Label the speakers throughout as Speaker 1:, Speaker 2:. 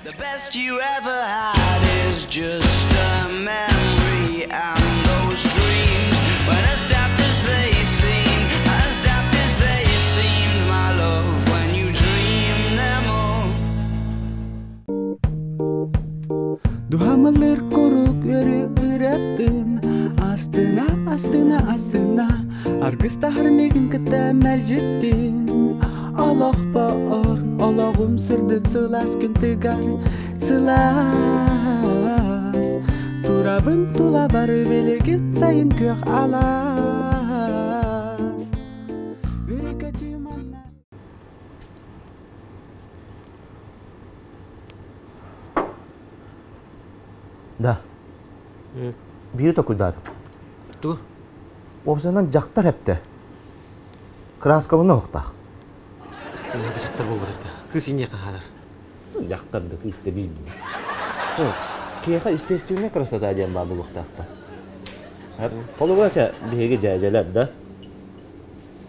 Speaker 1: The best you ever had is just a memory and those dreams when as daft as they seem, as daft as they seemed, my love, when you dream them all.
Speaker 2: Дуһамылыр курук өрү ыратын Астына, астына, астына Аргыстаһар мигин кытта мэлдьиттин Олохпор олоҕум сырдык сылаас күн тыгар сылаас Турабын тула бары билигин сайын күөх алаас Бүрүкөтүү манна
Speaker 3: Да. Биири токуйдаатым.
Speaker 4: Ту?
Speaker 3: Уопсайынан дьахтар эптэ. Кырааскалана оһохтоох.
Speaker 4: Наада дьахтар буолбатар да. Кыыс инниэхэ хаалар.
Speaker 3: Дьахтар да кыыс да биир О, киһиэхэ естественная красота диэн баар буолуохтаахтар. Холобура этэ биһиги дьээдьэлэр да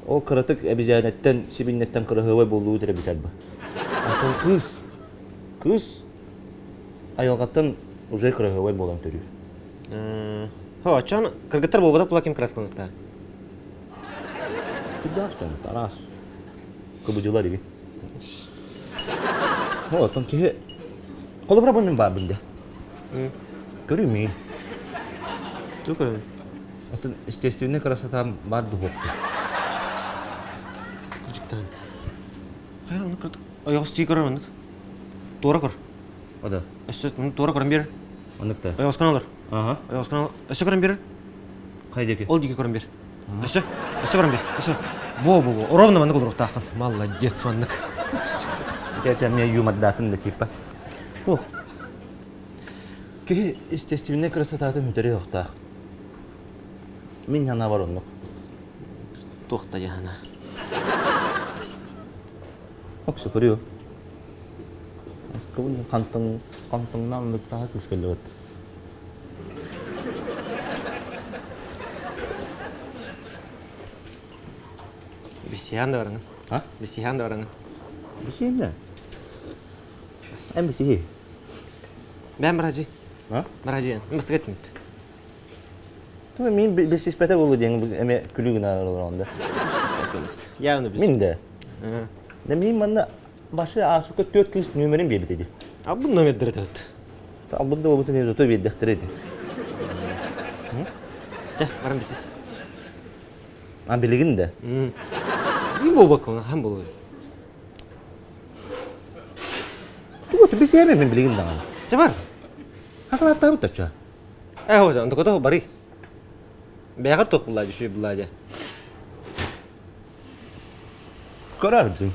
Speaker 3: ол кыратык эбизээнэттэн сибиннэттэн кыраһыабай буолуу эрэ бүтэр ба. Оттон кыыс кыыс айылҕаттан уже кыраһыабай буолан төрүүр.
Speaker 4: Хо, оччоон кыргыттар буолбатах була ким краскалыктаа?
Speaker 3: Кырдаах араас кыбыдьылар игин. Оттон киһи холобура бу мин баарбын дэ. Көрүү миин.
Speaker 4: Ту көрөбүн.
Speaker 3: Оттон естественный красота баар духовка.
Speaker 4: Кырдьыктаан. Хайа оннук кырдык. Ойоҕос тии көрөр оннук. Туора көр.
Speaker 3: Ода.
Speaker 4: Өссө туора көрөн биэр.
Speaker 3: Оннук да.
Speaker 4: Ойоҕоскун олор.
Speaker 3: Ага.
Speaker 4: Ойоҕоскун олор. Өссө көрөн биэр.
Speaker 3: Хай диэки.
Speaker 4: Ол диэки көрөн биэр. Өссө. Өссө көрөн биэр. Өссө. Во, во, во. Ровно маннык олоруохтааххын. Молодец, маннык.
Speaker 3: Это мне юмордатын да типа. Ох. Киһи естественнэй красотатын мүтөрү охтаах. Мин санаабар оннук.
Speaker 4: Туох да дьаһана.
Speaker 3: Оксу көрүө. Кыбын хантан хантаңнаан оннуктааҕа кыыс кэллибит.
Speaker 4: Бисиһэн да бараҥын.
Speaker 3: А?
Speaker 4: Бисиһэн да бараҥын.
Speaker 3: Бисиһин да. Эн бисиһи.
Speaker 4: Бэм баражи.
Speaker 3: А?
Speaker 4: Баражи. Мен басыга этимит.
Speaker 3: Ту мин бисиспете болу диэн эме күлүү гына олорон да.
Speaker 4: Явно бис.
Speaker 3: Мин да. Да мин манна башы аасыкка төрт кыыс нүөмэрин биэрбит edi.
Speaker 4: А бу номердер этебит.
Speaker 3: Албын да болбутун зато биэрдэхтэр эти.
Speaker 4: Дэ, баран бисис.
Speaker 3: А билигин да.
Speaker 4: Мин болбакка хан болуй.
Speaker 3: Тугу бисиэме мин билигин даҕаны.
Speaker 4: Чэ бар.
Speaker 3: Хакалааттаабыт оччо.
Speaker 4: Э, хожа, онтукото бары. Бэйэҕэр туох буллаа дьүшүй буллаа дьэ.
Speaker 3: Көрөрдүн.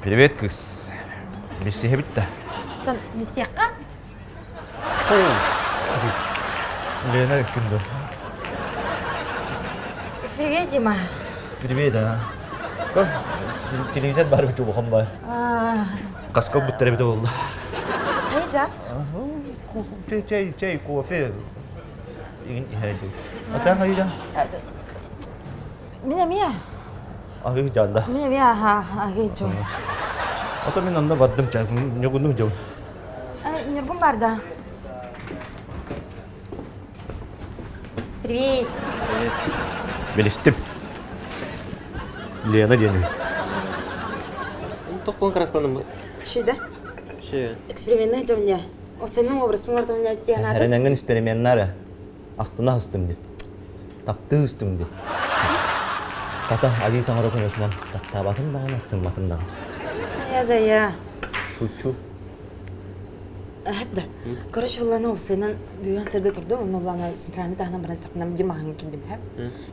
Speaker 3: Привет, кыз. Билсиһэбит да.
Speaker 5: Тан билсиэххэ?
Speaker 3: Лена күндү.
Speaker 5: Привет, Дима.
Speaker 3: Привет, а. Телевизор бар бит улахан ба. Каскал буттар бит болду.
Speaker 5: Хайа жан?
Speaker 3: Чай, чай, кофе. Ата хайа жан?
Speaker 5: Мин эмиэ.
Speaker 3: Аһыы жанда.
Speaker 5: Мин эмиэ аха, аһыы жон.
Speaker 3: Ата мин онно бардым чай, ньугуну жон.
Speaker 5: Ньургун бар да. Привет.
Speaker 4: Привет.
Speaker 3: Билистим. Лена диэн.
Speaker 4: Тоқ болон краскаланам.
Speaker 5: Шейда.
Speaker 4: Ше.
Speaker 5: Экспериментный дьомня. Осеннің образ мулар дьомня диэн
Speaker 3: Эрэнэҥҥин эксперименнары астына ыстым диэн. Таптыы ыстым диэн. Хата айыы таҥара көмөтүнэн таптаабатым даҕаны астымматым даҕаны.
Speaker 5: Я да я.
Speaker 3: Шучу.
Speaker 5: Да. Короче, буллана уопсайынан бүгүн сырда турдум, онно буллана центральный таһынан баран сахнам димаһын киирдим, хэп.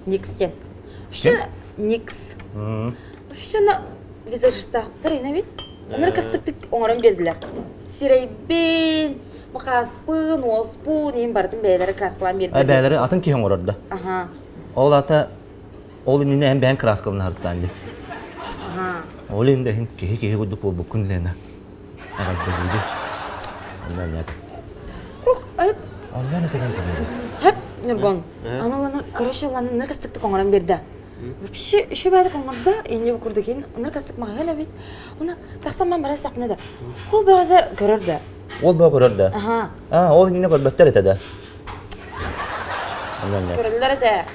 Speaker 5: Никс диэн. Вообще Никс. Вообще на визажистаахтар ина бит. Онор кастыктык оҥорон биэрдилэр. Сирэйбин, махааспын, уоспун, иһин барытын бэйэлэрэ краскалаан биэрдилэр.
Speaker 3: Бэйэлэрэ атын киһи оҥорор да.
Speaker 5: Аха.
Speaker 3: Ол ата ол иннинэ эн бэйэҥ краскалын аһартаан дии.
Speaker 5: Аха.
Speaker 3: Ол иһин да иһин киһи киһи курдук буолбуккун Лена. Аҕалбыһыыгын. Онно анньаат.
Speaker 5: Ух, айып.
Speaker 3: Онньоон этэгин кимири.
Speaker 5: Хэп. Ньургун. Аны уланы, короче, уланы ныркастыктык оҥорон биэрдэ. Вообще, еще бэйэтик оҥордо, инньэ курдук ин ныркастык маҕаһыын эбит. Уна тахсан ман бара сахпына да. Ол бөҕөсө көрөр да.
Speaker 3: Ол бөҕө көрөр да.
Speaker 5: Аха.
Speaker 3: А, ол иннинэ көрбөттөр этэ да.
Speaker 5: Көрөллөр этэ.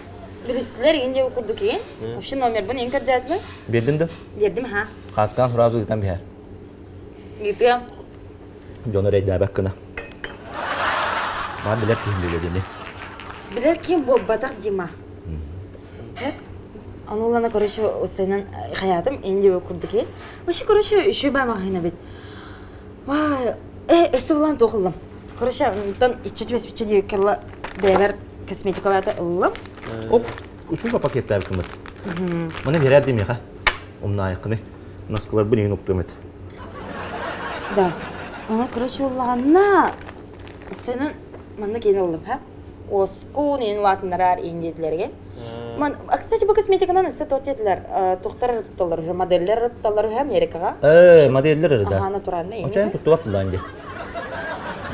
Speaker 5: Билистилэр инньэ курдук ин. Вообще номербын ин көрдөөтүлэр.
Speaker 3: Биэрдим да?
Speaker 5: Биэрдим, ха.
Speaker 3: Хаскаан сразу ыытан биһэр.
Speaker 5: Ыытыам.
Speaker 3: Дьону эрэйдээбэт гына. Маа билэр киһим билэ дини.
Speaker 5: Билэр ким буолбатах Дима. Хэп. Ону улана короче усайнан хаятым инди курдук ин. Вообще короче еще ба маҕаһыына бит. Вай, э өссө булан туох ыллым. Короче, онтон иччи түбэспиччэ диэбиккэ бэйэбэр косметика баата ыллым.
Speaker 3: Оп, учуга пакеттаабыккымыт. Маны биэрээр дии миэхэ. Умнаайыккыны. Наскыларбын иһин уктуом эт.
Speaker 5: Да. Аны короче уллаҕанна сенин манна киин ыллым ха. Оскуун иин улаатыннараар иин диэтилэргэ. Ман, а, кстати, бу косметиканан өссө туох диэтилэр, туохтар тутталлар үһү, модельлер тутталлар үһү Америкаҕа.
Speaker 3: Э, модельлер эрэ да.
Speaker 5: Ага, натуральный.
Speaker 3: Очайын туттубат буллаан дии.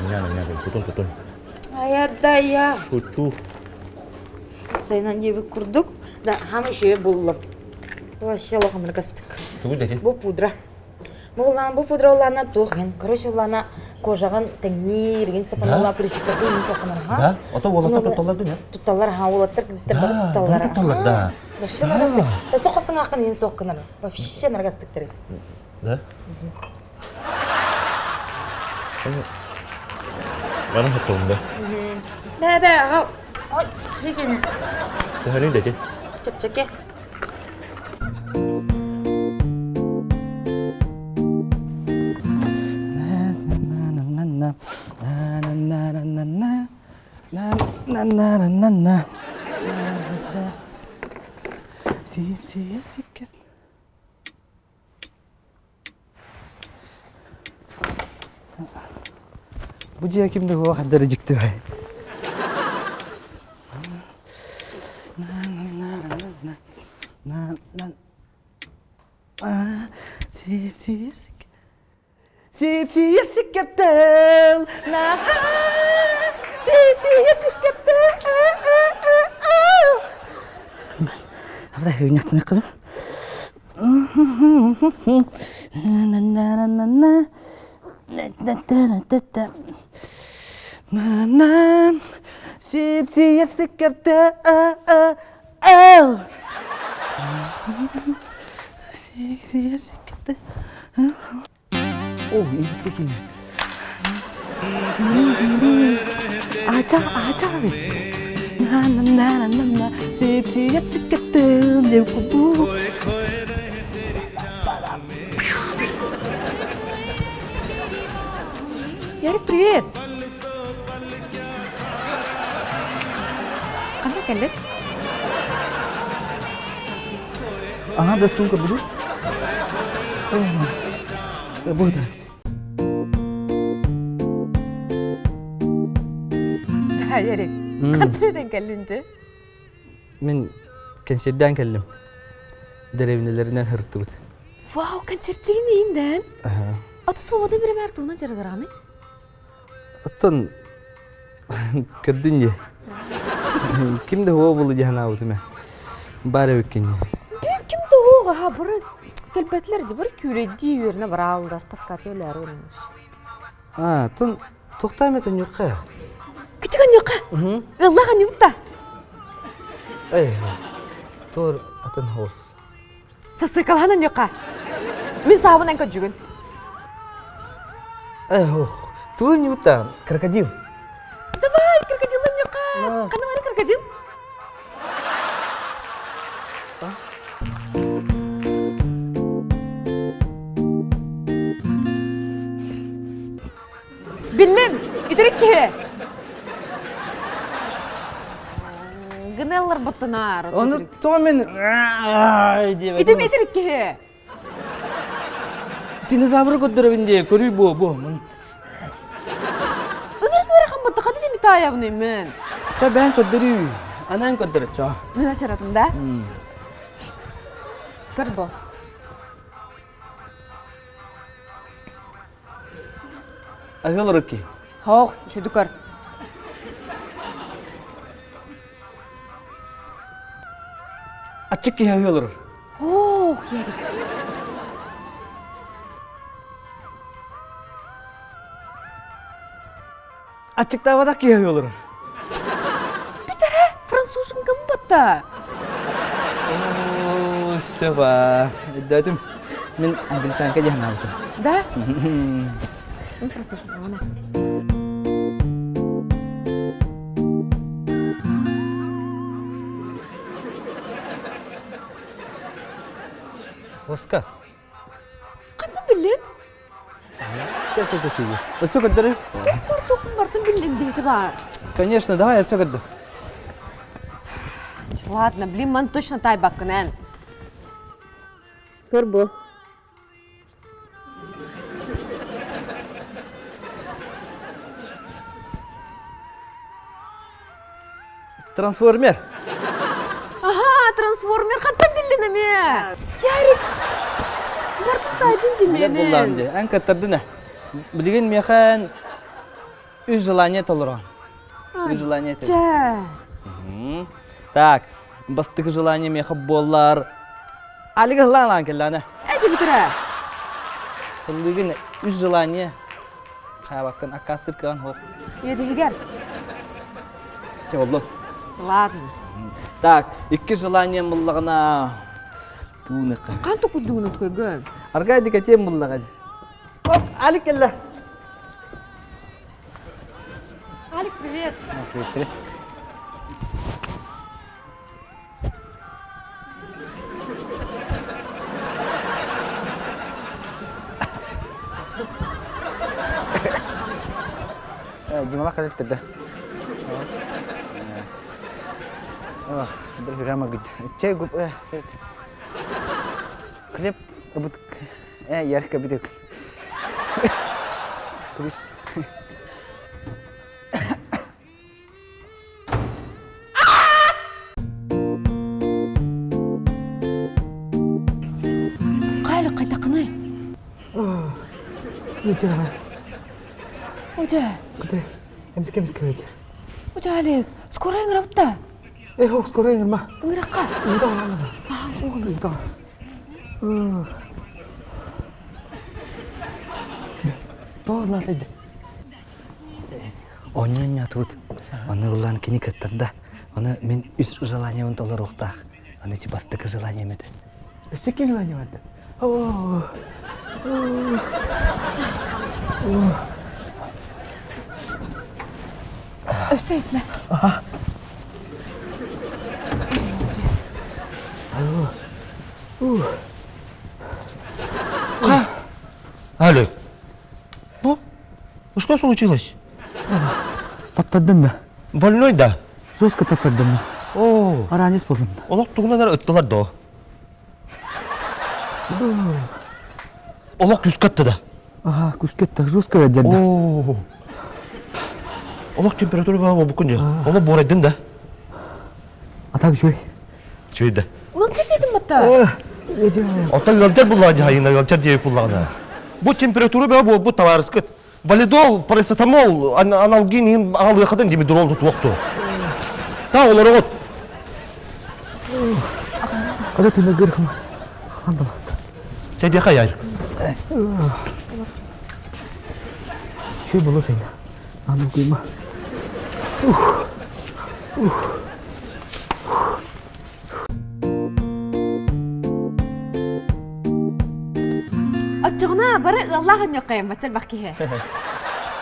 Speaker 3: Меня, меня, тутун, тутун.
Speaker 5: Ая да я.
Speaker 3: Шучу.
Speaker 5: Сайынан диэбит курдук. Да, хам еще буллум. Вообще лоханыргастык.
Speaker 3: Тугу дэтин?
Speaker 5: Бу пудра. Бу улаан, бу пудра улаана туох иһин. Короче, улаана кожаҕын тэҥниир, игин сапаналла прищепкатын игин соккунар, ха?
Speaker 3: Да? Ото уолаттар тутталлар дуу,
Speaker 5: Тутталлар, ха, уолаттар кыргыттар бары
Speaker 3: Да,
Speaker 5: тутталлар.
Speaker 3: бары тутталлар, да.
Speaker 5: Вообще наргастык. Өссө хосуҥааххын иһин суох гынар. Вообще наргастыктары.
Speaker 3: Да? Бары тутталлар.
Speaker 5: Бэ, бэ, аҕал. Ой, сикин.
Speaker 3: Төһөнүй дэти?
Speaker 5: Чэпчэки.
Speaker 2: Бу дьиэ ким да суох хардары дьикти Сипсиер сиккетел, сипсиер сиккетел. Абда хыйнахтан На-на-на-на-на. На-на. Сипсиер сиккетел. Сипсиер сиккетел. О, индийское кино. Ача, ача. На-на-на-на-на. Сипсиер сиккетел.
Speaker 6: Ярик, привет! Ханна кэллит?
Speaker 2: Ага, да сколько будет? Будет.
Speaker 6: Да, Ярик. Хантан кэллинти?
Speaker 2: Мин кэнсиэрдээн кэллим. Дэриэбинэлэринэн сырыттыбыт.
Speaker 6: Вау, концертигин ииндэн. Аты свободный биремэр тугунан дьарыгыраны?
Speaker 2: Оттон көрдүн дии. Ким да хуо булу дии санаабытым ээ. Баар эбиккин дии.
Speaker 6: Ким да хуоҕа ха бары кэлбэтилэр дии, бары күүлэйдии үөрэнэ барааллар, таскаты өлөөрү гынныш.
Speaker 2: А, тон туохтаа эмэ тонньуохха.
Speaker 6: Кичик анньуохха. Ыллах анньубут
Speaker 2: Эй, туор атын хоос.
Speaker 6: Сасыкалаһан анньуохха. Мин саабын эн көрдьүгүн.
Speaker 2: Эй, ох, тугу анньубут крокодил.
Speaker 6: Давай, крокодил анньуохха. Ханна бары крокодил? Биллим, итирик киһи. Гынеллар буттунаар.
Speaker 2: Оны то мен
Speaker 6: Ити итирик киһи.
Speaker 2: Динозавры көрдөрөбүн дии, көрүй бу, бу.
Speaker 6: Ынырык ыарахан бутта, хады дени таайабын мен.
Speaker 2: Ча бээн көрдөрүү. Анаан көрдөрө чо.
Speaker 6: Мен ачаратым да? Көр бу.
Speaker 2: Аһыл руки.
Speaker 6: Хоох, шүдү көр.
Speaker 2: Аччык киһи аһыы олорор.
Speaker 6: Ох, Ярик.
Speaker 2: Аччыктаабатах киһи аһыы олорор.
Speaker 6: Бүтэрэ, француженкам батта.
Speaker 2: Оо, сөба. Өйдөөтүм. Мин англичанка диэн аабытым.
Speaker 6: Да? Мин француженка она.
Speaker 2: Оскар.
Speaker 6: Хантан биллин?
Speaker 2: Өссө көрдөрүй?
Speaker 6: Туох бартын биллин диэти бар.
Speaker 2: Конечно, давай өссө көрдөр.
Speaker 6: Ладно, блин, ман точно тайбаккын эн. Көр бу.
Speaker 2: Трансформер.
Speaker 6: Ага, трансформер хантан биллин эмиэ? Ярик, бартын тайдын димени.
Speaker 2: Буллаан дии. Эн кыттардын ээ. Билигин миэхэ үс желание толорон. Үс желание
Speaker 6: Чэ.
Speaker 2: Так, бастакы желание миэхэ буоллар Алига ылаан кэллэҕинэ.
Speaker 6: Эчи бүтэрэ.
Speaker 2: Ыллыгын үс желание хаабаккын аккаастыр кыан хоп.
Speaker 6: Иэдиһигэр.
Speaker 2: Чэ боллу.
Speaker 6: Ладно.
Speaker 2: Так, икки желание буллаҕына тууныка.
Speaker 6: Хаан тукуйдугун уткойгун?
Speaker 2: Аргай дикатем буллаҕа. Оп, Алик кэллэ.
Speaker 6: Алик, привет.
Speaker 2: Привет, привет.
Speaker 7: Дималах кэлиттэрдэ. Бір хүрама гыт. Чай гуп Хлеб бут ярка битек. Күрүс.
Speaker 6: Кайлы кайтакыны?
Speaker 7: Вечерға.
Speaker 6: Ожа.
Speaker 7: Кытай. Эмске эмске вечер.
Speaker 6: Ожа Алик, скорая ыҥырабытта.
Speaker 7: Э, хок, скорая ыҥырма.
Speaker 6: Ыҥыракка.
Speaker 7: Унта ылаана. Унта. Тоҕо наата
Speaker 2: Онньонньоотубут. Ону ыллаан кини кыттарда. Ону мин үс желаниебын толоруохтаах. Аны ити бастакы желанием этэ.
Speaker 7: Өссө желание барды.
Speaker 6: Өссө өсмө. Молодец.
Speaker 4: Алик, бу что случилось?
Speaker 2: Таптардым да.
Speaker 4: Больной да?
Speaker 2: Жестко таптардым.
Speaker 4: О,
Speaker 2: Аранец болдум.
Speaker 4: Олох тугунан ыттылар до. Олох күскәтті да.
Speaker 2: Ага, күскәтті, жестко ведерді.
Speaker 4: О. Олох температура бар бу күн. Олох борайдын да.
Speaker 2: А так жой.
Speaker 4: Чөйді.
Speaker 6: Ылчыр дедим батта.
Speaker 4: Оттон ыалдьар буллаҕа дьаһайына ыалдьар диэбит буллаҕына. Бу температура бөҕө буолбут табаарыскыт. Валидол, парацетамол, аналгин иһин аҕалыаххытын димедрол тутуохту. Та олороҕут.
Speaker 7: Когда ты на гырхма? Андаласта.
Speaker 4: Чэдиэхэ яй.
Speaker 7: Чүй было сайна. Ану кыйма.
Speaker 6: Оччоҕуна бары ыаллаах өнньөккөйөн бачча элбэх киһи.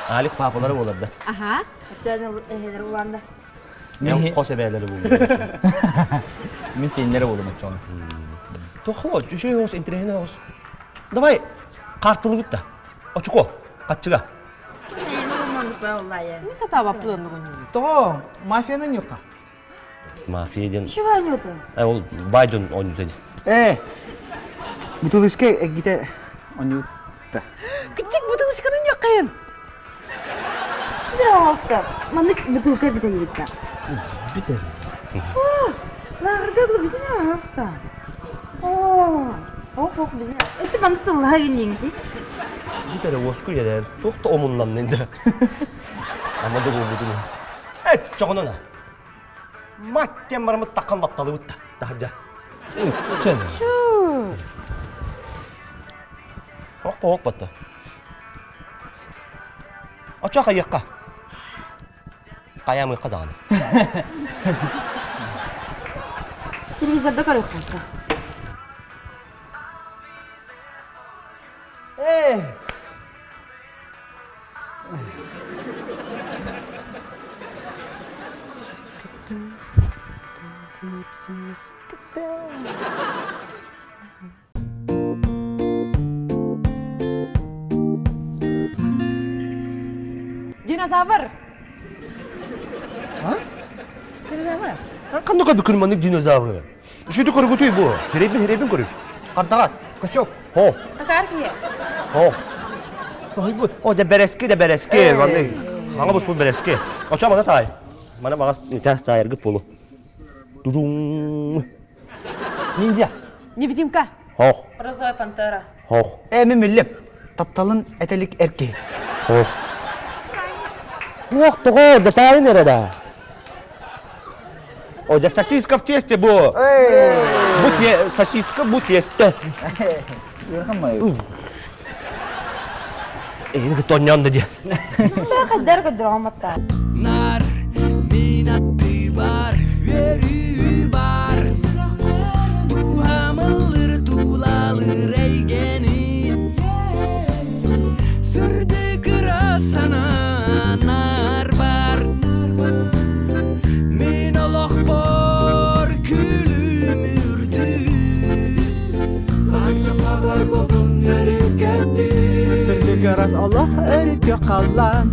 Speaker 3: Алик паапалары буолар да.
Speaker 6: Аха.
Speaker 5: Эһэлэр улаанда.
Speaker 3: Мен хос эбээлэри буолуом.
Speaker 2: Мин сиэннэри буолуом оччоҕуна.
Speaker 4: Тохо, үчүгэй оҕус, интэриэһинэй оҕус. Давай, картылыбыт да. Очко, хаччыга.
Speaker 6: Мин сатаабаппын оннугун.
Speaker 2: Тоҕо мафияны ньука?
Speaker 3: Мафия диэн.
Speaker 5: Чего ойнута?
Speaker 3: Э, ол бай дьон оонньуута дии.
Speaker 7: Э, бутылочка эггите оонньуутта.
Speaker 6: Кыччык бутылочканы ньуккайым.
Speaker 5: Пожалуйста, маннык бутылка бүтэн
Speaker 2: Бүтэр.
Speaker 5: Лааҕырга ылы бүтүн пожалуйста. Оо, ох ох бүтүн. Эси маны сыллаһа гинниҥти.
Speaker 4: Бүтэрэ уоскуй эрэ, туох да омуннаннын да. Ама да буолбутун. Э, чоҕунана. Мать тем барамыт таққан бапталыбыт да. Таһырдьа.
Speaker 3: Чэ. Ох, ох батта. Очо хайыахха. Хайаамыахха даҕаны.
Speaker 6: Телевизорда көрүөххэ.
Speaker 2: Эй!
Speaker 6: Динозавр!
Speaker 4: А?
Speaker 6: Динозавр.
Speaker 4: Ханнык көбүкүн маннык динозавры? Үшүтү көргүтүй бу. Херебин херебин көрүк.
Speaker 2: Хардагас, качок.
Speaker 4: Хох.
Speaker 5: Акар кие.
Speaker 4: Хох.
Speaker 2: Соһуйбут.
Speaker 4: О, да бэрэски да бэрэски. Манны хаңа буспут бэрэски. Очо мана таай. Мана магас час таайыргыт болу. Дудуң.
Speaker 2: Ниндзя.
Speaker 6: Невидимка.
Speaker 4: Хох.
Speaker 5: Розовая пантера.
Speaker 4: Хох.
Speaker 7: Э, мен биллим. Тапталын этелик эрки.
Speaker 4: Хох. Ох, тоҕо, да таайын эрэ да. О, да сосиска в тесте бу. Бу те, сосиска бу тесте. Эйни тонньон да диэн.
Speaker 5: Хайдар көдөрөмөттаа.
Speaker 1: Нар мин аттыбар үөрүү бар Дууһамылыр тулалыр эйгэни Сырдык ыра санаанар бар Мин олохпор күлүм үрдүү
Speaker 7: Сырдык ырас олох өрүккө халлаан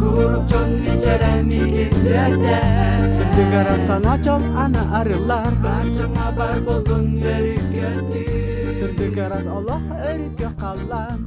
Speaker 7: Сырдык ырас санаа чол ана арыллар Сырдык ырас олох өрүккө халлаан.